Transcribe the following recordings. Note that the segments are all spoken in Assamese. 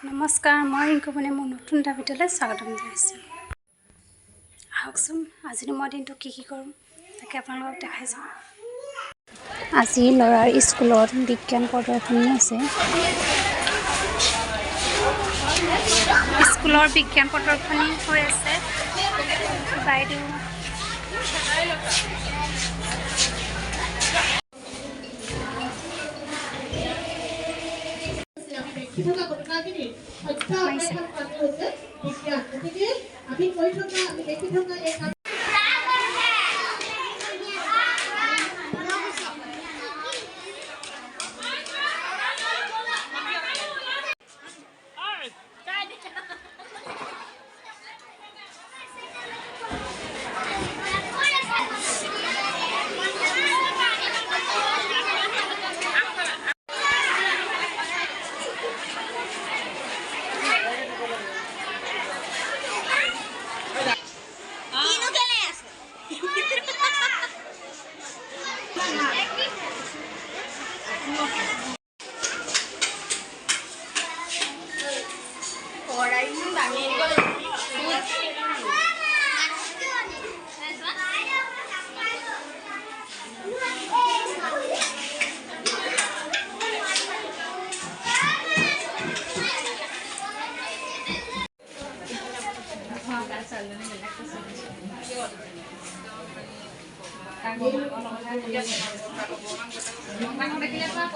নমস্কাৰ, মই ৰিংকু মানে মোৰ নতুন এটা ভিডিঅ'লৈ স্বাগতম জনাইছোঁ। আহকচোন, আজিনো মই দিনটো কি কি কৰোঁ তাকে আপোনালোকক দেখাই যাওঁ। আজি ল'ৰাৰ স্কুলত বিজ্ঞান প্ৰদৰ্শনী আছে। স্কুলৰ বিজ্ঞান প্ৰদৰ্শনী হৈ আছে। বাইদেউ দেখি থকা ঘটনাখিনিৰ সত্য অন্বেষণ কৰাটো হৈছে বিজ্ঞান। গতিকে আমি কৰি থকা, আমি দেখি থকা এই কাম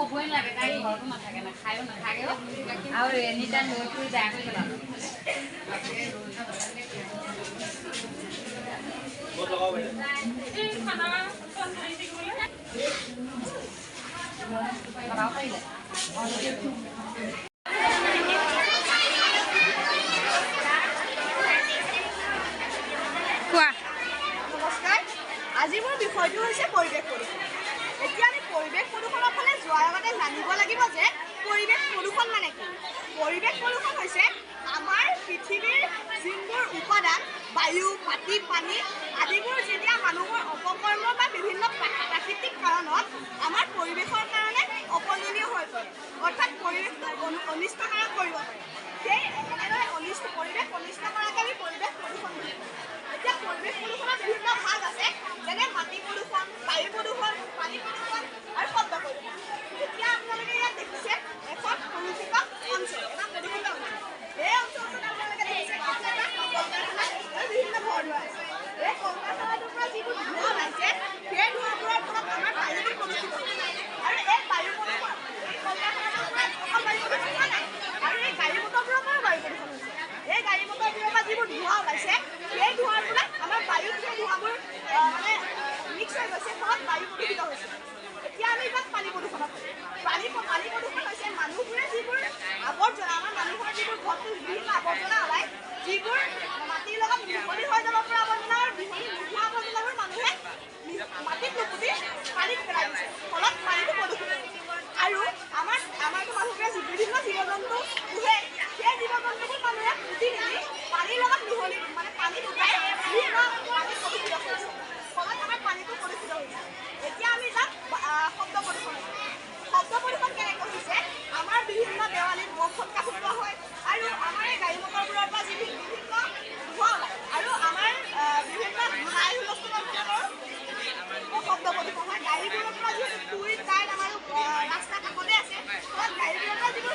ক'বই নালাগে, তাই ঘৰতো নাথাকে, নাখায়ো নাথাকেও আৰু এনি টাইম লৈ ফুৰি বেয়া কৰি পেলাব। লগাব পাৰিলে। কোৱা। নমস্কাৰ, আজি মোৰ বিষয়টো হৈছে পৰিৱেশ প্ৰদূষণ। এতিয়া আমি পৰিৱেশ প্ৰদূষণৰ ফালে যোৱাৰ আগতে জানিব লাগিব যে পৰিৱেশ প্ৰদূষণ মানে কি। পৰিৱেশ প্ৰদূষণ হৈছে আমাৰ পৃথিৱীৰ যোনবোৰ উপাদান, বায়ু, মাটি, পানী আদিবোৰ যেতিয়া মানুহৰ অপকৰ্ম বা বিভিন্ন প্ৰাকৃতিক কাৰণত আমাৰ পৰিৱেশৰ কাৰণে অপজনীয় হৈ পৰে, অৰ্থাৎ পৰিৱেশটো অনিষ্টকাৰক কৰিব পাৰে, সেই এনেদৰে অনিষ্ট পৰিৱেশ অনিষ্ট কৰাকে আমি পৰিৱেশ প্ৰদূষণ বুলি কওঁ। এতিয়া পৰিৱেশ প্ৰদূষণৰ বিভিন্ন ভাগ আছে, যেনে মাটি প্ৰদূষণ, বায়ু প্ৰদূষণ, পানী প্ৰদূষণ আৰু শব্দ প্ৰদূষণ। এতিয়া আপোনালোকে ইয়াত দেখিছে এখন প্ৰদূষিত অঞ্চল, এটা প্ৰদূষিত অঞ্চল। এই অঞ্চলটোত আপোনালোকে দেখিছে এটা কল কাৰখানা আৰু বিভিন্ন ঘৰ দুৱাৰ আছে। এই কল কাৰখানাটোৰ পৰা যিবোৰ ধোঁৱা ওলাইছে, সেই ধোঁৱাবোৰৰ ফলত আমাৰ বায়ুটো প্ৰদূষিত হৈছে। আৰু এই বায়ু প্ৰদূষণ, এই কল কাৰখানাটোৰ পৰা অকল বায়ু প্ৰদূষণ হোৱা নাই, আৰু এই গাড়ী মটৰবোৰৰ পৰাও বায়ু প্ৰদূষণ হৈছে। এই গাড়ী মটৰবোৰৰ পৰা যিবোৰ ধোঁৱা ওলাইছে, সেই ধোঁৱাৰ পৰা আমাৰ বায়ুত সেই ধোঁৱাবোৰ মানে মিক্স হৈ গৈছে, ফলত বায়ু প্ৰদূষিত হৈছে। এতিয়া আমি যাম পানী প্ৰদূষণত। পানী পানী প্ৰদূষণ হৈছে মানুহবোৰে যিবোৰ আৱৰ্জনা, আমাৰ মানুহৰ যিবোৰ ঘৰটো বিভিন্ন আৱৰ্জনা ওলায়, যিবোৰ মাটিৰ লগত মিহলি হৈ যাব পৰা আৱৰ্জনা আৰু মিহলি নোহোৱা আৱৰ্জনাবোৰ মানুহে মাটিত নুপুতি পানীত পেলাই দিছে, ফলত পানীটো প্ৰদূষিত হৈছে। আৰু আমাৰতো মানুহবোৰে বিভিন্ন জীৱ জন্তু পোহে, সেই জীৱ জন্তুবোৰ মানুহে পুতি মেলি পানীৰ লগত মিহলি মানে পানীত উটাই বিভিন্ন পানীত প্ৰদূষিত কৰিছে, ফলত আমাৰ পানীটো প্ৰদূষিত হৈছে। এতিয়া আমি যাম শব্দ প্ৰদূষণ। শব্দ প্ৰদূষণ কেনেকৈ হৈছে? আমাৰ বিভিন্ন দেৱালীত বম ফটকা ফুটোৱা হয় আৰু আমাৰ এই গাড়ী মটৰবোৰৰ পৰা যি বিভিন্ন ধোঁৱা ওলায় আৰু আমাৰ বিভিন্ন হাই হুলস্থুলৰ ফলতো শব্দ প্ৰদূষণ হয়। গাড়ীবোৰৰ পৰা যিহেতু টুই টাইৰ আমাৰ ৰাস্তাৰ কাষতে আছে, ফলত গাড়ীবোৰৰ পৰা যিবোৰ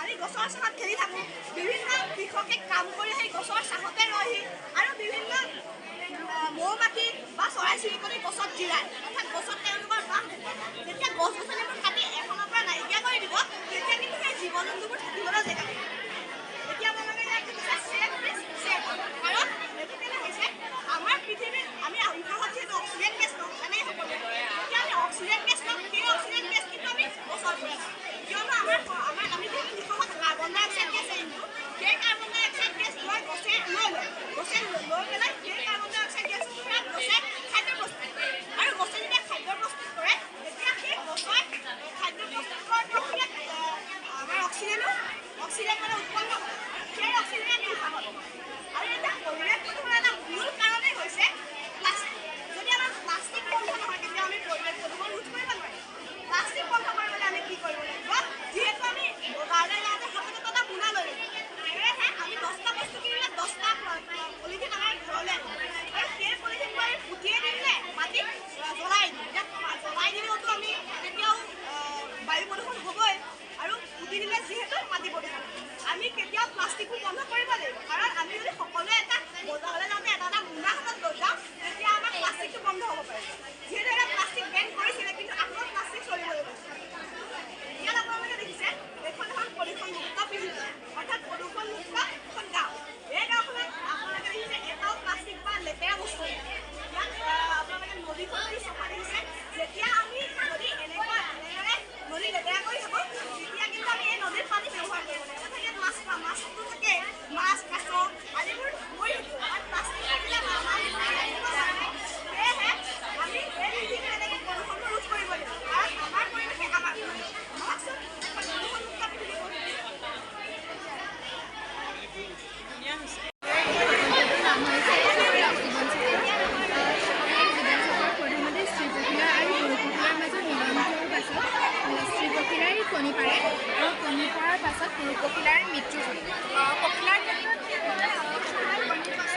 আমি গছৰ ছাঁত খেলি থাকোঁ, বিভিন্ন কৃষকে কাম কৰি সেই গছৰ ছাঁতে ৰয়হি আৰু বিভিন্ন মৌ মাখি বা চৰাই চিৰিকটি গছত জিৰায়, অৰ্থাৎ গছত তেওঁলোকৰ বাস থাকে। যেতিয়া গছ গছনিবোৰ কাটি এখনৰ পৰা নাইকিয়া কৰি দিব, তেতিয়া কিন্তু সেই জীৱ জন্তুবোৰ থাকিবলৈ জেগা নাথাকে। এতিয়া আপোনালোকে ইয়াত দেখিছে ছেভ ট্ৰিজ ছেভ, কাৰণ এইটো কেনে হৈছে আমাৰ পৃথিৱীত আমি উশাহত যিহেতু অক্সিজেন গেছ লওঁ, জানেই সকলোৱে, যেতিয়া আমি অক্সিজেন গেছ লওঁ সেই অক্সিজেন গেছ কিন্তু আমি গছৰ পৰা পাওঁ। কিয়নো আমাৰ আমাৰ আমি যিহেতু নিশাহত কাৰ্বন ডাই অক্সাইড গেছ এৰিছোঁ, সেই কাৰ্বন ডাই অক্সাইড গেছ লৈ গছে লৈ লয়, গছে লৈ পেলাই সেই কাৰ্বন ডাই অক্সাইড গেছটোৰ পৰা গছে খাদ্য প্ৰস্তুত কৰে আৰু গছে যেতিয়া খাদ্য প্ৰস্তুত কৰে তেতিয়া সেই গছৰ খাদ্য প্ৰস্তুত কৰাৰ প্ৰক্ৰিয়াত আমাৰ অক্সিজেন মানে উৎপন্ন হয়, সেই অক্সিজেনে আমি উশাহত লওঁ। আৰু এতিয়া পৰিৱেশ প্ৰদূষণৰ এটা মূল কাৰণেই হৈছে প্লাষ্টিক। যদি আমাৰ প্লাষ্টিক বন্ধ নহয় তেতিয়া আমি পৰিৱেশ প্ৰদূষণ ৰোধ কৰিব নোৱাৰিম। প্লাষ্টিক বন্ধ কৰিবলৈ আমি কি কৰিব লাগিব? যিহেতু আমি বজাৰলৈ যাওঁতে হাতত এটা মোনা লৈ লওঁ, সেয়েহে আমি 10টা বস্তু কিনিলে 10টা পলিথিন আমাৰ ঘৰলৈ আহে আৰু সেই পলিথিনবোৰ আমি পুতিয়ে দিম নে মাটিত জ্বলাই দিম? এতিয়া জ্বলাই দিলেওতো আমি কেতিয়াও বায়ু প্ৰদূষণ হ'বই আৰু পুতি দিলে যিহেতু মাটি প্ৰদূষণ। আমি কেতিয়াও প্লাষ্টিকবোৰ বন্ধ কৰিব লাগিব, কাৰণ আমি যদি সকলোৱে এটা বজাৰলৈ যাওঁতে এটা এটা মোনা হাতত লৈ যাওঁ তেতিয়া আমাৰ প্লাষ্টিকটো বন্ধ হ'ব পাৰিব। যিহেতু এটা প্লাষ্টিক বেন কৰিছিলে কিন্তু আকৌ প্লাষ্টিক চলিবলৈ গৈছে। ইয়াত আপোনালোকে দেখিছে এইখন এখন প্ৰদূষণমুক্ত পৃথিৱী, অৰ্থাৎ প্ৰদূষণমুক্ত এখন গাঁও। এই গাঁওখনত আপোনালোকে দেখিছে এটাও প্লাষ্টিক বা লেতেৰা বস্তু নাই। ইয়াত আপোনালোকে নদীখন কি চফা দেখিছে। যেতিয়া আমি যদি এনেকুৱা এনেদৰে নদী লেতেৰা কৰি থাকোঁ তেতিয়া কিন্তু আমি এই নদীৰ পানী ব্যৱহাৰ কৰিব লাগিব। অৰ্থাৎ ইয়াত মাছ মাছটো থাকে, মাছ কাছ আদিবোৰ মৰি থাকিব আৰু প্লাষ্টিক থাকিলে মাছ থাকিব নোৱাৰে। সেয়েহে আমি এই পৃথিৱীত এনেকৈ প্ৰদূষণবোৰ ৰোধ কৰিব লাগিব, কাৰণ আমাৰ পৰিৱেশে আমাৰ আহকচোন এখন প্ৰদূষণমুক্ত পৃথিৱী গঢ়ি তুলিম। নাম হৈছে জীৱন চক্ৰ। এই জীৱন চক্ৰৰ প্ৰথমতে স্ত্ৰী পখিলা আৰু পুৰুষ পখিলাৰ মাজত মিলন হোৱাৰ পাছত স্ত্ৰী পখিলাই কণী পাৰে আৰু কণী পৰাৰ পাছত পুৰুষ পখিলাৰ মৃত্যু হয়। পখিলাৰ ক্ষেত্ৰত কি হয়, পখিলাই কণী পাৰে,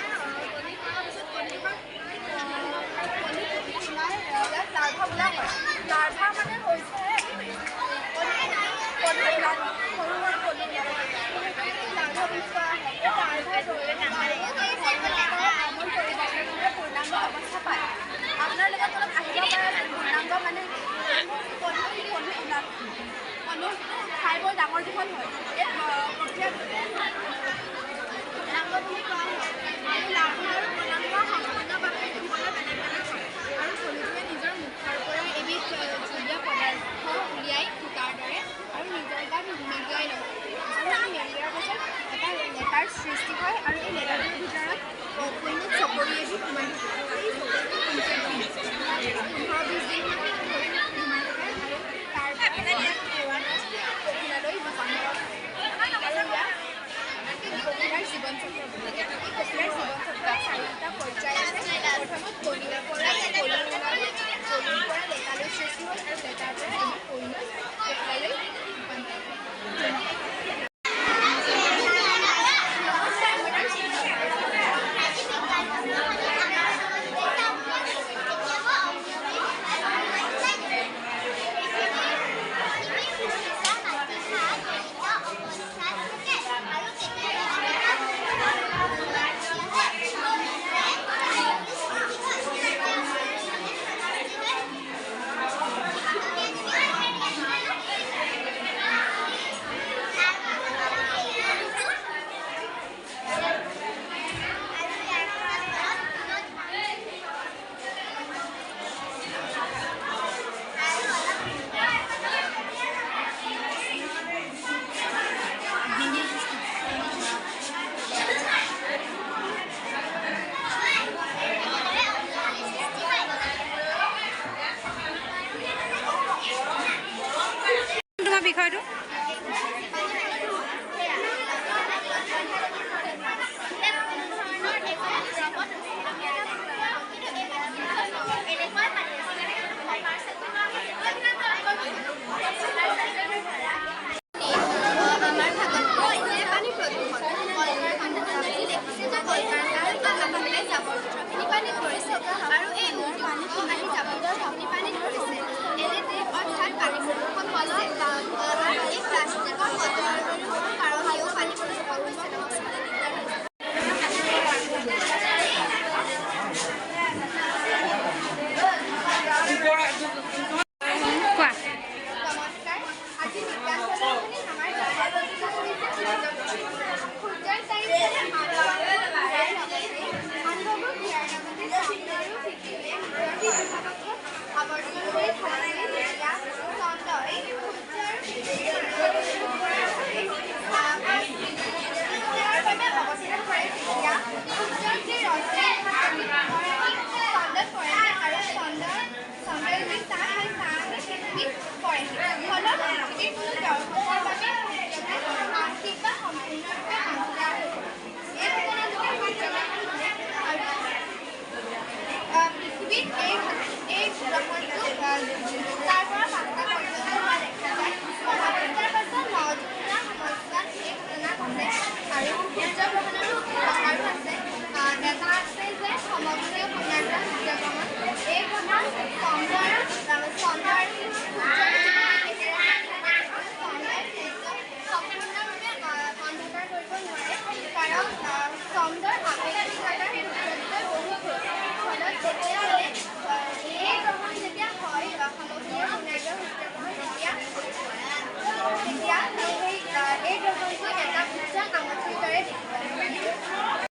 কণী পৰাৰ পাছত কণীৰ কণী ফুটি ওলাই ইয়াক লাৰ্ভা বোলা হয়। লাৰ্ভা মানে হৈছে কণী কণী ওলাই সৰু সৰু কণী ওলাই, সেইটোকে লাৰ্ভা বুলি কোৱা হয়। এই লাৰ্ভাই আমূল পৰিৱৰ্তনেৰে পূৰ্ণাংগ অৱস্থা পায়। আপোনাৰ লগত অলপ আহিব পাৰে যে পূৰ্ণাংগ মানে কণী কণী ওলাল কণীটো খাই বৰ ডাঙৰ দীঘল হয়, এই প্ৰক্ৰিয়াটোকে পূৰ্ণাংগ বুলি কোৱা হয়। আৰু লাৰ্ভা আৰু পূৰ্ণাংগ সম্পূৰ্ণ বাবে দেখিবলৈ বেলেগ বেলেগ হয়। আৰু পলুটোৱে নিজৰ মুখৰ পৰা এবিধ জুলীয়া পদাৰ্থ উলিয়াই সূতাৰ দৰে আৰু নিজৰ গাত মেৰিয়াই লয় আৰু এই মেৰিয়াৰ পাছত এটা লেটাৰ সৃষ্টি হয় আৰু এই লেটাৰটোৰ ভিতৰত পৈণত চকৰি এবিধ সোমাই থাকে। এই চকৰিটো 15-20 দিনমান